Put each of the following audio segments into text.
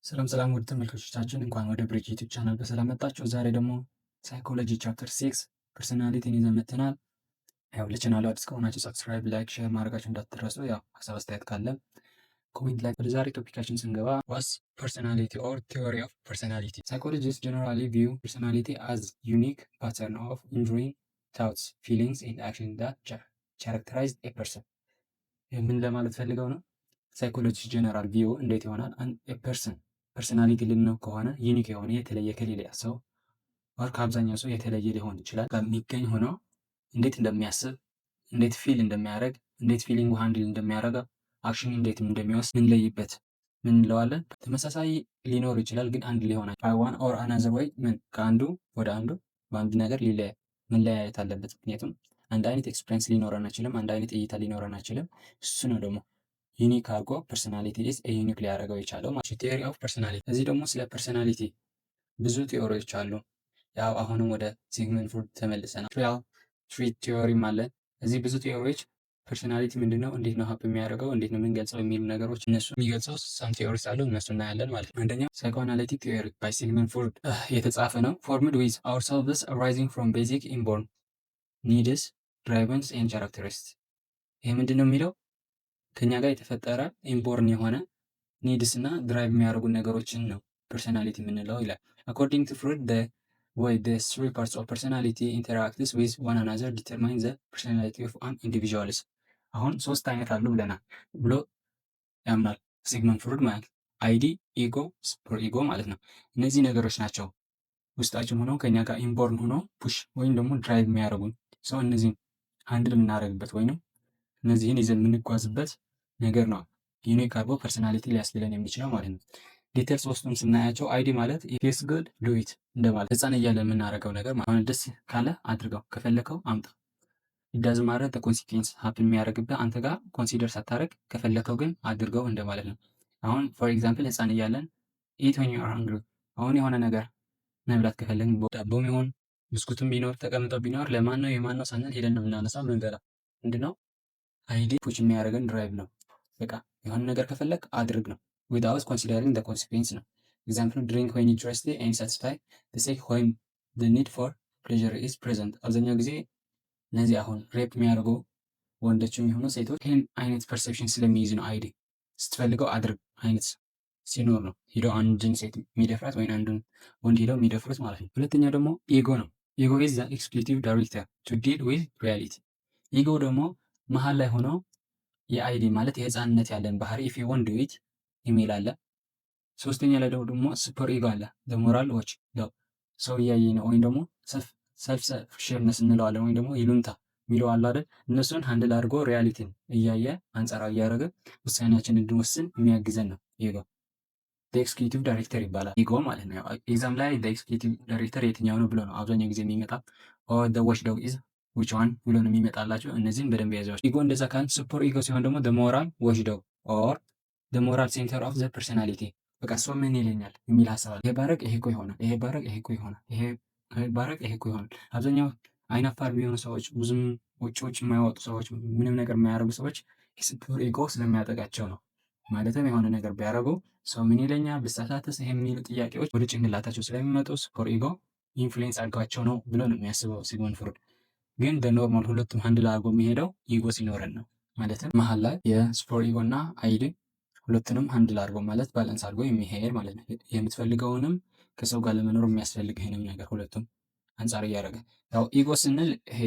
ሰላም ሰላም ውድ ተመልካቾቻችን፣ እንኳን ወደ ብሪጅ ዩቲዩብ ቻናል በሰላም መጣችሁ። ዛሬ ደግሞ psychology chapter 6 personality ን ይዘን መጥተናል። ያው ለቻናሉ አዲስ ከሆናችሁ subscribe፣ like፣ share ማድረጋችሁ እንዳትረሱ። ያው ሀሳብ አስተያየት ካለ comment ላይ። ወደ ዛሬ topic ኣችን ስንገባ what's personality or theory of personality? Psychologist generally view personality as unique pattern of enduring thoughts, feelings and action that characterize a person። ምን ለማለት ፈልገው ነው? Psychology general view እንዴት ይሆናል? Person personality ልንለው ከሆነ unique የሆነ፣ የተለየ፣ ከሌላ ሰው or ከአብዛኛው ሰው የተለየ ሊሆን ይችላል የሚገኝ ሆኖ እንዴት እንደሚያስብ፣ እንዴት feel እንደሚያደርግ፣ እንዴት feeling handle እንደሚያደርገው፣ action እንዴት እንደሚወስድ ምንለይበት ምን እንለዋለን? ተመሳሳይ ሊኖር ይችላል፣ ግን አንድ ሊሆን one or another ወይ ምን ከአንዱ ወደ አንዱ በአንድ ነገር መለያየት አለበት። ምክንያቱም አንድ አይነት experience ሊኖረን አይችልም። አንድ አይነት እይታ ሊኖረን አይችልም። እሱ ነው ደግሞ unique አድርጎ personality is unique ሊያደርገው የቻለው ማለት theory of personality። እዚህ ደግሞ ስለ personality ብዙ theory ዎች አሉ። ያው አሁንም ወደ ሲግመንድ ፍሮይድ ተመልሰናል። Triad trait theory ም አለ። እዚህ ብዙ theory ዎች personality ምንድነው፣ እንዴት ነው happen የሚያደርገው፣ እንዴት ነው የምንገልጸው የሚሉ ነገሮች እነሱ የሚገልጸው some theories አሉ። እነሱ እናያለን ማለት ነው። አንደኛው psychoanalytic theory by ሲግመንድ ፍሮይድ የተጻፈ ነው። Formed with ourselves arising from basic inborn needs, drives and characteristics። ይህ ምንድን ነው የሚለው፣ ከኛ ጋር የተፈጠረ inborn የሆነ needs እና drive የሚያደርጉ ነገሮችን ነው personality የምንለው ይላል። According to Freud, way the three parts of personality interacts with one another determine the personality of an individuals። አሁን ሶስት አይነት አሉ ብለናል ብሎ ያምናል ሲግመንድ ፍሮይድ ማለት id፣ ego፣ super ego ማለት ነው። እነዚህ ነገሮች ናቸው ውስጣችን ሆነው ከኛ ጋር inborn ሆኖ push ወይም ደግሞ drive የሚያደርጉን ሰው እነዚህን handle የምናደርግበት ወይንም እነዚህን ይዘን የምንጓዝበት ነገር ነው unique አድርጎ personality ሊያስብለን የሚችለው ማለት ነው። Detail ሶስቱን ስናያቸው id ማለት feels good, do it እንደማለት፣ ህፃን እያለ የምናደርገው ነገር አሁን ደስ ካለ አድርገው፣ ከፈለከው አምጣ፣ doesn't matter consequence happen የሚያደርግብህ አንተ ጋር consider ሳታደርግ ከፈለከው ግን አድርገው እንደማለት ነው። አሁን for example ህፃን እያለን eat when you are hungry፣ አሁን የሆነ ነገር መብላት ከፈለግን ዳቦም ይሁን ብስኩትም ቢኖር ተቀምጦ ቢኖር ለማን ነው የማን ነው ሳንል ሄደን ነው የምናነሳው ምንበላ። ምንድነው? id push የሚያደርገን drive ነው። በቃ የሆነ ነገር ከፈለግ አድርግ ነው without considering the consequence ነው። Example, drink when you thirsty and satisfy the sake when the need for pleasure is present። አብዛኛው ጊዜ እነዚህ አሁን rape የሚያደርጉ ወንዶችም የሆኑ ሴቶች ይህን አይነት perception ስለሚይዝ ነው። id ስትፈልገው አድርግ አይነት ሲኖር ነው ሂደው አንድን ሴት የሚደፍራት ወይም አንዱን ወንድ ሂደው የሚደፍሩት ማለት ነው። ሁለተኛው ደግሞ ego ነው። Ego is the executive director to deal with reality። Ego ደግሞ መሀል ላይ ሆኖ የ id ማለት የህፃንነት ያለን ባህሪ if you want do it የሚል አለ። ሶስተኛ ላይ ደግሞ super ego አለ። Moral watch፣ ሰው እያየ ነው ወይም ደግሞ self assuredness እንለዋለን ወይም ደግሞ ይሉንታ የሚለው አለ አይደል? እነሱን handle አድርጎ reality ን እያየ አንጻራዊ እያደረገ ውሳኔያችን እንድንወስን የሚያግዘን ነው ego። Executive director ይባላል ego ማለት ነው። Exam ላይ executive director የትኛው ነው ብሎ ነው አብዛኛው ጊዜ የሚመጣ። Watch dog is which one ብሎ ነው የሚመጣላቸው። እነዚህን በደንብ ያዟቸው። Ego እንደዛ ካልን super ego ሲሆን ደግሞ moral watch dog or moral center of the personality፣ በቃ ሰው ምን ይለኛል የሚል ሀሳብ አለ። ይሄ ባረግ ይሄ እኮ ይሆናል፣ ይሄ ባረግ ይሄ እኮ ይሆናል፣ ይሄ ባረግ ይሄ እኮ ይሆናል። አብዛኛው አይናፋር የሚሆኑ ሰዎች፣ ብዙም ውጭ ውጭ የማይወጡ ሰዎች፣ ምንም ነገር የማያደርጉ ሰዎች super ego ስለሚያጠቃቸው ነው። ማለትም የሆነ ነገር ቢያደርጉ ሰው ምን ይለኛል፣ ብሳሳትስ፣ ይሄ የሚሉ ጥያቄዎች ወደ ጭንቅላታቸው ስለሚመጡ super ego influence አድርጓቸው ነው ብሎ ነው የሚያስበው ሲግመንድ ፍሮይድ። ግን በ normal ሁለቱም handle አድርጎ የሚሄደው ego ሲኖረን ነው። ማለትም መሀል ላይ የ super ego እና id ሁለቱንም handle አድርጎ ማለት balance አድርጎ የሚሄድ ማለት ነው። የምትፈልገውንም ከሰው ጋር ለመኖር የሚያስፈልግህንም ነገር ሁለቱም አንጻር እያደረገ። ያው ego ስንል ይሄ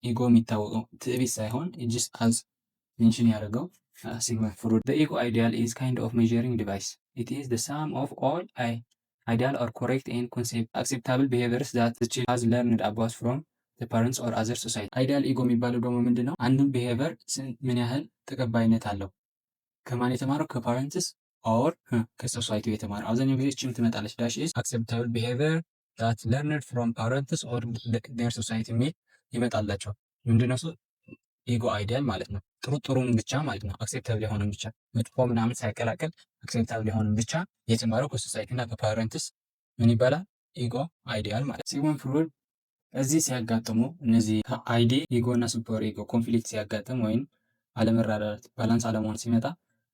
ego የሚታወቀው ትዕቢት ሳይሆን just as mention ያደረገው ሲግመንድ ፍሮይድ, the ego ideal is kind of measuring device. It is the sum of all ideal or correct and acceptable behaviors that the child has learned about from the parents or other society። Ideal ego የሚባለው ደግሞ ምንድን ነው? አንዱን behavior ምን ያህል ተቀባይነት አለው፣ ከማን የተማረው፣ ከ parents or ከ society የተማረው። አብዛኛው ጊዜ እችም ትመጣለች፣ dash is acceptable behavior that learned from parents or their society የሚል ይመጣላቸዋል። ምንድነው እሱ? Ego ideal ማለት ነው። ጥሩ ጥሩን ብቻ ማለት ነው። Acceptable የሆነን ብቻ፣ መጥፎ ምናምን ሳይቀላቀል acceptable የሆነን ብቻ የተማረው ከ society እና ከ parents ምን ይባላል? Ego ideal ማለት። ሲግመንድ ፍሮይድ እዚህ ሲያጋጥሙ እነዚህ id፣ ego እና super ego conflict ሲያጋጥም ወይም አለመረዳዳት፣ balance አለመሆን ሲመጣ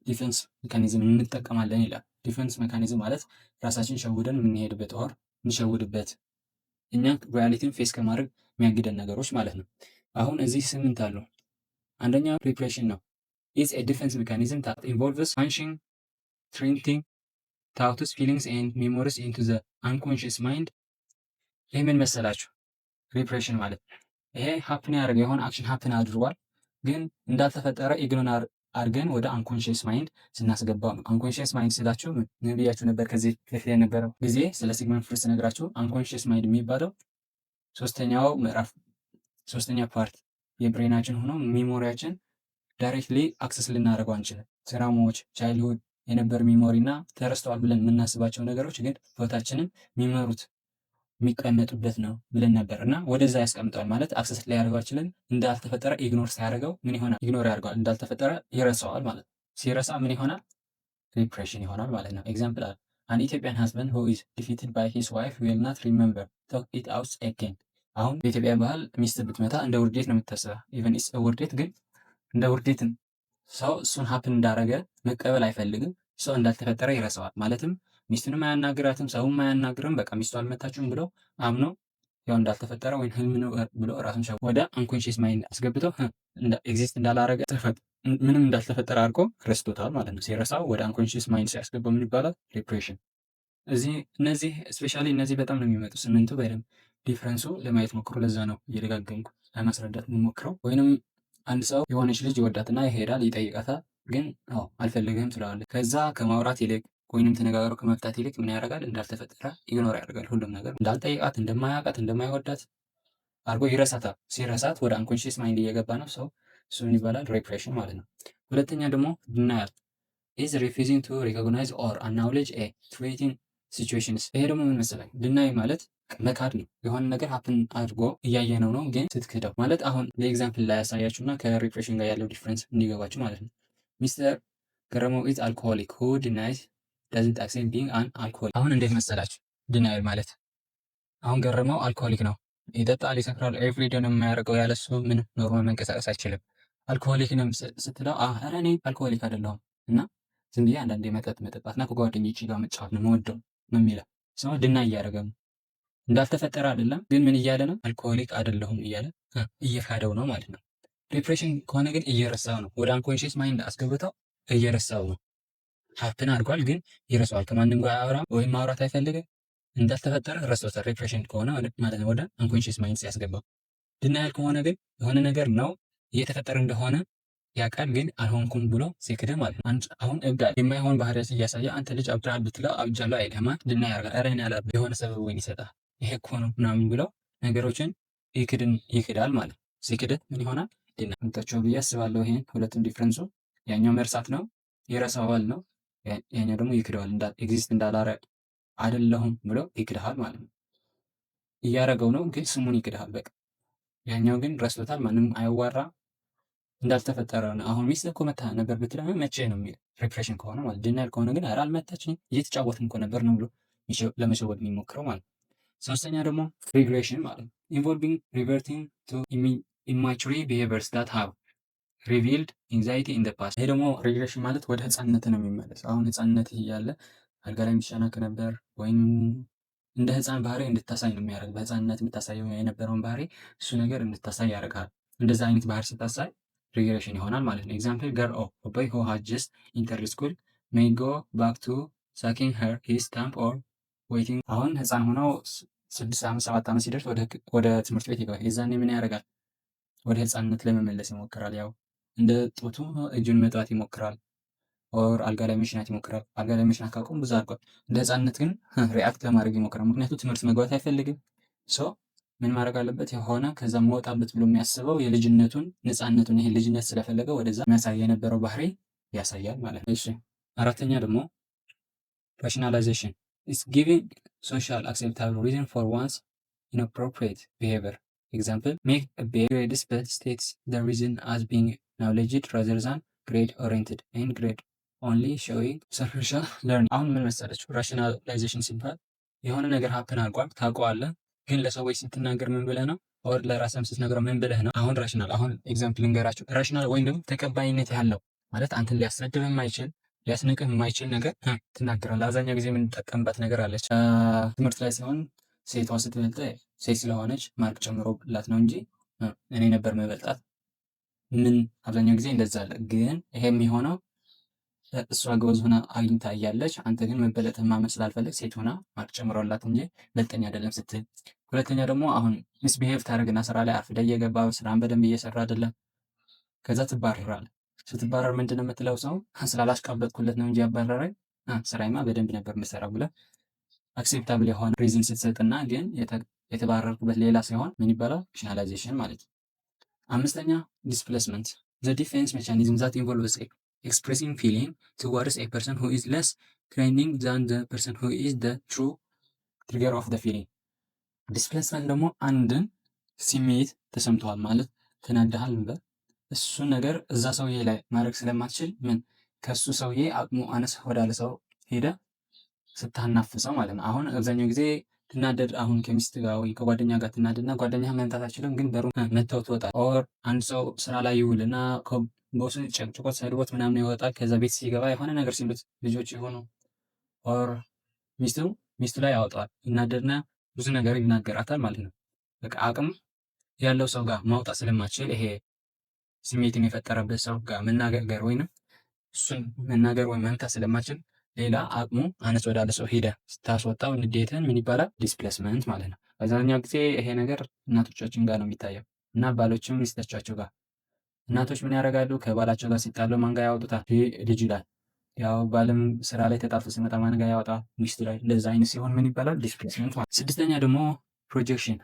defense mechanism እንጠቀማለን ይላል። Defense mechanism ማለት ራሳችን ሸውደን የምንሄድበት or የምንሸውድበት፣ እኛ reality ን face ከማድረግ የሚያግደን ነገሮች ማለት ነው። አሁን እዚህ ስምንት አሉ። አንደኛው repression ነው። It's a defense mechanism that involves punishing threatening thoughts, feelings and memories into the unconscious mind። ይህ ምን መሰላችሁ? Repression ማለት ይሄ happen ያደረገ የሆነ action happen አድርጓል፣ ግን እንዳልተፈጠረ ignore አድርገን ወደ unconscious mind ስናስገባው ነው። Unconscious mind ስላችሁ ምን ብያችሁ ነበር? ከዚህ በፊት የነበረው ጊዜ ስለ ሲግመንድ ፍሮይድ ስነግራችሁ unconscious mind የሚባለው ሶስተኛው ምዕራፍ፣ ሶስተኛ part የ brain ኣችን ሆኖ memory ያችን directly access ልናደርገው አንችልም። Trauma ዎች፣ childhood የነበር memory እና ተረስተዋል ብለን የምናስባቸው ነገሮች ግን ህይወታችንን የሚመሩት የሚቀመጡበት ነው ብለን ነበር እና ወደዛ ያስቀምጠዋል ማለት access ሊያደርገው አይችልም። እንዳልተፈጠረ ignore ሲያደርገው ምን ይሆናል? Ignore ያደርገዋል፣ እንዳልተፈጠረ ይረሳዋል ማለት ነው። ሲረሳ ምን ይሆናል? Repression ይሆናል ማለት ነው። Example አለ፣ an Ethiopian husband who is defeated by his wife will not remember talk it out again። አሁን በኢትዮጵያ ባህል ሚስት ብትመታ እንደ ውርደት ነው የምታስበው። Even it's ውርደት፣ ግን እንደ ውርደትን ሰው እሱን happen እንዳረገ መቀበል አይፈልግም። ሰው እንዳልተፈጠረ ይረሳዋል። ማለትም ሚስቱንም አያናግራትም፣ ሰውም አያናግርም። በቃ ሚስቱ አልመታችውም ብሎ አምኖ ያው እንዳልተፈጠረ ወይም ህልም ነው ብሎ ራሱን ወደ unconscious mind አስገብተው exist እንዳላረገ፣ ምንም እንዳልተፈጠረ አድርጎ ረስቶታል ማለት ነው። ሲረሳው ወደ unconscious mind ሲያስገባው ምን ይባላል? Repression። እዚህ እነዚህ especially እነዚህ በጣም ነው የሚመጡ፣ ስምንቱ በደንብ difference ኡ ለማየት ሞክሩ። ለዛ ነው እየደጋገምኩ ለማስረዳት የምሞክረው። ወይንም አንድ ሰው የሆነች ልጅ ይወዳትና ይሄዳል፣ ይጠይቃታል። ግን አልፈልግህም ትለዋለች። ከዛ ከማውራት ይልቅ ወይንም ተነጋግሮ ከመፍታት ይልቅ ምን ያደርጋል? እንዳልተፈጠረ ignore ያደርጋል። ሁሉም ነገር እንዳልጠይቃት፣ እንደማያውቃት፣ እንደማይወዳት አድርጎ ይረሳታል። ሲረሳት ወደ unconscious mind እየገባ ነው ሰው። እሱ ምን ይባላል? Repression ማለት ነው። ሁለተኛ ደግሞ denial is refusing to recognize or acknowledge a threatening situations። ይሄ ደግሞ ምን መሰለህ? Deny ማለት መካድ ነው። የሆነ ነገር happen አድርጎ እያየነው ነው፣ ግን ስትክደው ማለት። አሁን ለ example ላይ ያሳያችሁ እና ከ repression ጋር ያለው difference እንዲገባችሁ ማለት ነው። ሚስተር ገረመው is alcoholic who denies doesn't accept being an alcoholic። አሁን እንዴት መሰላችሁ denial ማለት? አሁን ገረመው alcoholic ነው፣ ይጠጣል፣ ይሰክራል፣ every day ነው የሚያደርገው። ያለሱ ምን normal መንቀሳቀስ አይችልም። Alcoholic ነው ስትለው ኧረ እኔ alcoholic አይደለሁም እና ዝም ብዬ አንዳንዴ መጠጥ መጠጣትና ከጓደኞቼ ጋር መጫወት ነው የምወደው ነው የሚለው። ሰው deny እያደረገ ነው፣ እንዳልተፈጠረ አይደለም፣ ግን ምን እያለ ነው? Alcoholic አይደለሁም እያለ እየካደው ነው ማለት ነው። Repression ከሆነ ግን እየረሳው ነው። ወደ unconscious mind አስገብተው እየረሳው ነው። Happen አድርጓል፣ ግን ይረሳዋል። ከማንም ጋር አያወራም ወይም ማውራት አይፈልግም። እንዳልተፈጠረ ረስቶታል። Repression ከሆነ ማለት ነው፣ ወደ unconscious mind ሲያስገባው። Denial ከሆነ ግን የሆነ ነገር ነው እየተፈጠረ እንደሆነ ያውቃል፣ ግን አልሆንኩም ብሎ ሲክድ ማለት ነው። አሁን እብዳል የማይሆን ባህሪያት እያሳየ አንተ ልጅ አብድሃል ብትለው አብጃለሁ አይልህማ። Deny ያደርጋል። ኧረ እኔ አላብድም፣ የሆነ ሰበብ ወይን ይሰጣል። ይሄ እኮ ነው ምናምን ብለው ነገሮችን ይክድን ይክዳል ማለት ነው። ሲክድ ምን ይሆናል? Deny ምታቸው ብዬ አስባለሁ። ይሄን ሁለቱም difference ኡ ያኛው መርሳት ነው፣ ይረሳዋል ነው። ያኛው ደግሞ ይክደዋል። Exist እንዳላረ አይደለሁም ብሎ ይክድሃል ማለት ነው። እያረገው ነው ግን ስሙን ይክድሃል። በቃ ያኛው ግን ረስቶታል። ማንም አያዋራ፣ እንዳልተፈጠረ ነው። አሁን ሚስት እኮ መታ ነበር ብትለው መቼ ነው የሚል repression ከሆነ ማለት። Denial ከሆነ ግን ኧረ አልመታችኝም፣ እየተጫወትን እኮ ነበር ነው ብሎ ለመሸወድ የሚሞክረው ማለት ነው። ሶስተኛ ደግሞ regression ማለት ነው። Involving reverting to immature behaviors that have revealed anxiety in the past። ይሄ ደግሞ regression ማለት ወደ ህፃንነት ነው የሚመለስ። አሁን ህፃንነት እያለ አልጋ ላይ የሚሻና ከነበር ወይም እንደ ህፃን ባህሪ እንድታሳይ ነው የሚያደርግ። በህፃንነት የምታሳየው የነበረውን ባህሪ እሱ ነገር እንድታሳይ ያደርግሃል። እንደዛ አይነት ባህሪ ስታሳይ regression ይሆናል ማለት ነው። Example, girl or boy who has just entered school may go back to sucking her his thumb or waiting። አሁን ህፃን ሆነው 6 ዓመት 7 ዓመት ሲደርስ ወደ ትምህርት ቤት ይገባል። የዛኔ ምን ያደርጋል? ወደ ህፃንነት ለመመለስ ይሞክራል። ያው እንደ ጡቱ እጁን መጥባት ይሞክራል። Or አልጋ ላይ መሽናት ይሞክራል። አልጋ ላይ መሽናት ካቆም ብዙ አድርጓል። እንደ ህፃንነት ግን react ለማድረግ ይሞክራል። ምክንያቱም ትምህርት መግባት አይፈልግም። So ምን ማድረግ አለበት? የሆነ ከዛ መወጣበት ብሎ የሚያስበው የልጅነቱን ነፃነቱን፣ ይሄ ልጅነት ስለፈለገ ወደዛ የሚያሳይ የነበረው ባህሪ ያሳያል ማለት ነው። እሺ፣ አራተኛ ደግሞ rationalization is giving social acceptable reason for one's inappropriate behavior. Example, make bad grades but states the reason as being knowledge rather than grade oriented and grade only, showing superficial learning። አሁን ምን መሰለች፣ rationalization ሲባል የሆነ ነገር happen አድርጓል፣ ታውቀዋለህ፣ ግን ለሰዎች ስትናገር ምን ብለህ ነው? Or ለራስህም ስትነግረው ምን ብለህ ነው? አሁን rational፣ አሁን example ልንገራችሁ። Rational ወይም ደግሞ ተቀባይነት ያለው ማለት አንተን ሊያሰድብ የማይችል ሊያስንቅህ የማይችል ነገር ትናገራለህ። አብዛኛው ጊዜ የምንጠቀምባት ነገር አለች። ትምህርት ላይ ሲሆን ሴቷ ስትበልጥ ሴት ስለሆነች mark ጨምሮላት ነው እንጂ እኔ ነበር መበልጣት። ምን አብዛኛው ጊዜ እንደዛ አለ። ግን ይሄ የሚሆነው እሷ ጎበዝ ሆና አግኝታ እያለች አንተ ግን መበለጥህን ማመን ስላልፈለግ ሴት ሆና mark ጨምሮላት እንጂ በልጠኝ አይደለም ስትል። ሁለተኛ ደግሞ አሁን misbehave ታደርግና ስራ ላይ አርፍደህ እየገባ ስራን በደንብ እየሰራ አይደለም። ከዛ ትባረራለህ። ስትባረር ምንድን ነው የምትለው? ሰው ስላላሽቃበጥኩለት ነው እንጂ ያባረረኝ ስራዬማ በደንብ ነበር የምሰራው ብለህ acceptable የሆነ reason ስትሰጥና ግን የተባረርክበት ሌላ ሲሆን ምን ይባላል? Rationalization ማለት ነው። አምስተኛ displacement, the defense mechanism that involves expressing feeling towards a person who is less threatening than the person who is the true trigger of the feeling። Displacement ደግሞ አንድን ስሜት ተሰምተዋል ማለት ተናደሃል እንበል፣ እሱን ነገር እዛ ሰውዬ ላይ ማድረግ ስለማትችል ምን ከሱ ሰውዬ አቅሙ አነስ ወዳለ ሰው ሄደ ስታናፍሰው ማለት ነው። አሁን አብዛኛው ጊዜ ትናደድ አሁን ከሚስት ጋር ወይ ከጓደኛ ጋር ትናደድና ጓደኛ መምታት አትችልም፣ ግን በሩ መተው ትወጣል። Or አንድ ሰው ስራ ላይ ይውልና boss ኡ ጨቅጭቆት ሰድቦት ምናምን ይወጣል። ከዛ ቤት ሲገባ የሆነ ነገር ሲሉት ልጆች የሆኑ or ሚስቱ ላይ ያወጣዋል። ይናደድና ብዙ ነገር ይናገራታል ማለት ነው። በቃ አቅም ያለው ሰው ጋር ማውጣት ስለማትችል ይሄ ስሜትን የፈጠረበት ሰው ጋር መናገር ወይንም እሱን መናገር ወይም መምታት ስለማትችል ሌላ አቅሙ አነስ ወዳለ ሰው ሄደ ስታስወጣው ንዴትን ምን ይባላል? Displacement ማለት ነው። አብዛኛው ጊዜ ይሄ ነገር እናቶቻችን ጋር ነው የሚታየው እና ባሎችም ሚስቶቻቸው ጋር። እናቶች ምን ያደርጋሉ? ከባላቸው ጋር ሲጣሉ ማን ጋር ያወጡታል? ልጅ ላይ። ያው ባልም ስራ ላይ ተጣልቶ ሲመጣ ማን ጋር ያወጣል? ሚስቱ ላይ። እንደዛ አይነት ሲሆን ምን ይባላል? Displacement ማለት። ስድስተኛ ደግሞ projection,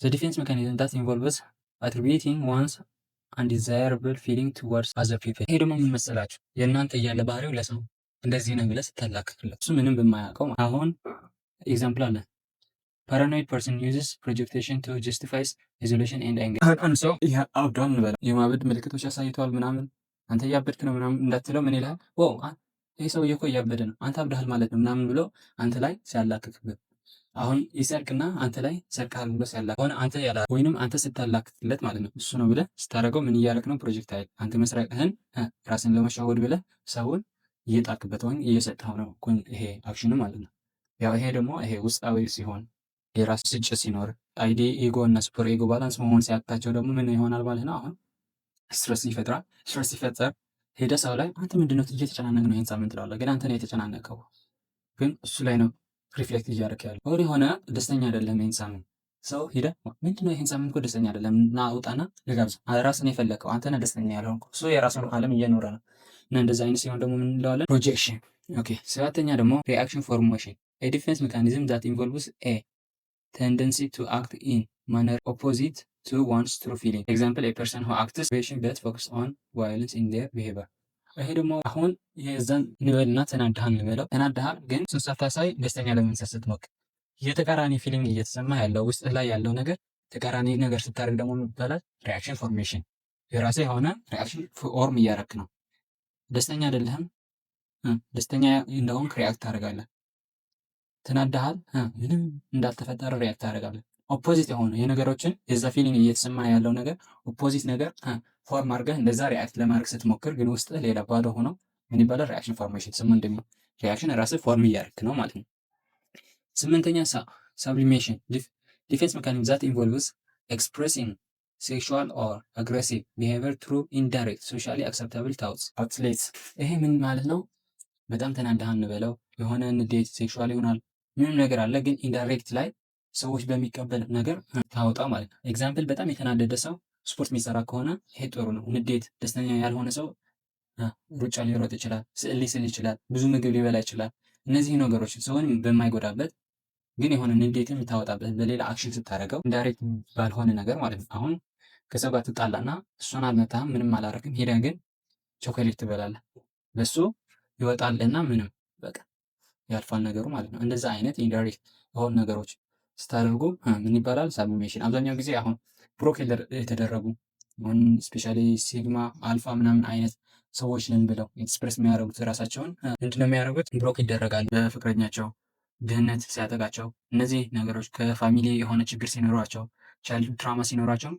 the defense mechanism that involves attributing one's undesirable feeling towards other people። ይሄ ደግሞ ምን መሰላችሁ? የእናንተ እያለ ባህሪው ለሰው እንደዚህ ነው ብለህ ስታላክክለት እሱ ምንም በማያውቀው። አሁን example አለ፣ paranoid person uses projection to justifies isolation and anger። አንድ ሰው አብዷል እንበለው፣ የማበድ ምልክቶች ያሳይተዋል ምናምን፣ አንተ እያበድክ ነው ምናምን እንዳትለው ምን ይልሃል? ይህ ሰውዬ እኮ እያበደ ነው፣ አንተ አብደሃል ማለት ነው ምናምን ብሎ አንተ ላይ ሲያላክክብህ፣ አሁን ይሰርቅና አንተ ላይ ሰርቀሃል ብሎ ሲያላክ ሆነ አንተ ያላ ወይንም አንተ ስታላክክለት ማለት ነው፣ እሱ ነው ብለህ ስታደርገው ምን እያደረክ ነው? Projectile አንተ መስረቅህን ራስን ለመሸወድ ብለህ ሰውን እየጣልክበት ወይም እየሰጠኸው ነው ይሄ action ኑ ማለት ነው። ያው ይሄ ደግሞ ይሄ ውስጣዊ ሲሆን የራስ ስጭት ሲኖር id፣ ego እና super ego balance መሆን ሲያቅታቸው ደግሞ ምን ይሆናል ማለት ነው? አሁን stress ይፈጥራል። Stress ሲፈጠር ሄደ ሰው ላይ አንተ ምንድነው እየተጨናነቅ ነው ይህን ሳምንት ትለዋለህ። ግን አንተ ነው የተጨናነቀው፣ ግን እሱ ላይ ነው reflect እያደረክ ያለው። ወር የሆነ ደስተኛ አይደለም ይህን ሳምንት፣ ሰው ሄደ ምንድነው ይህን ሳምንት እኮ ደስተኛ አይደለም እና ውጣና ልጋብዝ። ራስን የፈለከው አንተ ነህ ደስተኛ ያልሆንከው፣ እሱ የራሱን ዓለም እየኖረ ነው። እና እንደዛ አይነት ሲሆን ደግሞ ምን እንለዋለን? Projection። Okay፣ ሰባተኛ ደግሞ reaction formation, a defense mechanism that involves a tendency to act in manner opposite to one's true feeling. Example, a person who acts aggression but focus on violence in their behavior። ይሄ ደግሞ አሁን የዛን እንበልና ተናድሃል እንበለው፣ ተናድሃል፣ ግን እሱን ሳታሳይ ደስተኛ ለመምሰል ስትሞክር የተቃራኒ feeling እየተሰማ ያለው ውስጥ ላይ ያለው ነገር ተቃራኒ ነገር ስታደርግ ደግሞ ይባላል reaction formation። የራስህ የሆነ reaction form እያረክ ነው። ደስተኛ አይደለህም፣ ደስተኛ እንደሆንክ react ታደርጋለህ። ተናደሃል፣ ምንም እንዳልተፈጠረ react ታደርጋለህ። Opposite የሆነ የነገሮችን የዛ feeling እየተሰማ ያለው ነገር opposite ነገር form አድርገህ እንደዛ react ለማድረግ ስትሞክር ግን ውስጥህ ሌላ ባዶ ሆኖ ምን ይባላል? Reaction formation። ስሙ እንደሚ reaction ራስህ form እያደረክ ነው ማለት ነው። ስምንተኛ sublimation, defense mechanism that involves expressing sexual or aggressive behavior through indirect socially acceptable thoughts outlets። ይሄ ምን ማለት ነው? በጣም ተናደሃል እንበለው፣ የሆነ ንዴት sexual ይሆናል ምንም ነገር አለ፣ ግን indirect ላይ ሰዎች በሚቀበል ነገር ታወጣ ማለት ነው። Example፣ በጣም የተናደደ ሰው ስፖርት የሚሰራ ከሆነ ይሄ ጥሩ ነው። ንዴት ደስተኛ ያልሆነ ሰው ሩጫ ሊሮጥ ይችላል፣ ስዕል ሊስል ይችላል፣ ብዙ ምግብ ሊበላ ይችላል። እነዚህ ነገሮች ሰውን በማይጎዳበት ግን የሆነ ንዴትን የምታወጣበት በሌላ action ስታደርገው indirect ባልሆነ ነገር ማለት ነው። አሁን ከሰው ጋር ትጣላና እሷን አልመታህም፣ ምንም አላረግም፣ ሄደህ ግን ቾኮሌት ትበላለህ። በሱ ይወጣልና ምንም በቃ ያልፋል ነገሩ ማለት ነው። እንደዛ አይነት indirect የሆኑ ነገሮች ስታደርጉ ምን ይባላል? Sublimation። አብዛኛው ጊዜ አሁን broke የተደረጉ አሁን especially sigma፣ alpha ምናምን አይነት ሰዎች ነን ብለው express የሚያደርጉት ራሳቸውን ምንድነው የሚያደርጉት? Broke ይደረጋሉ በፍቅረኛቸው፣ ድህነት ሲያጠቃቸው፣ እነዚህ ነገሮች ከ family የሆነ ችግር ሲኖሯቸው፣ child trauma ሲኖራቸው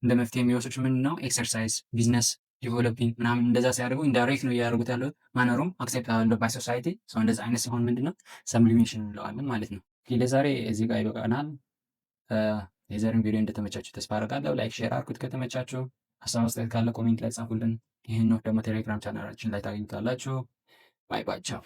እንደ መፍትሄ የሚወስዱት ምንድን ነው? Exercise፣ business። Developing ምናምን እንደዛ ሲያደርጉ indirect ነው እያደረጉት ያለው፣ manner ኡም accept አለው by society። እንደዛ አይነት ሲሆን ምንድነው sublimation እንለዋለን ማለት ነው። ለዛሬ እዚህ ጋር ይበቃናል። የዛሬውን ቪዲዮ እንደተመቻችሁ ተስፋ አደርጋለሁ። Like፣ share አድርጉት ከተመቻችሁ። ሀሳብ አስተያየት ካለ comment ላይ ጻፉልን። ይህን note ደግሞ ቴሌግራም ቻናላችን ላይ ታገኙታላችሁ። Bye bye፣ ቻው።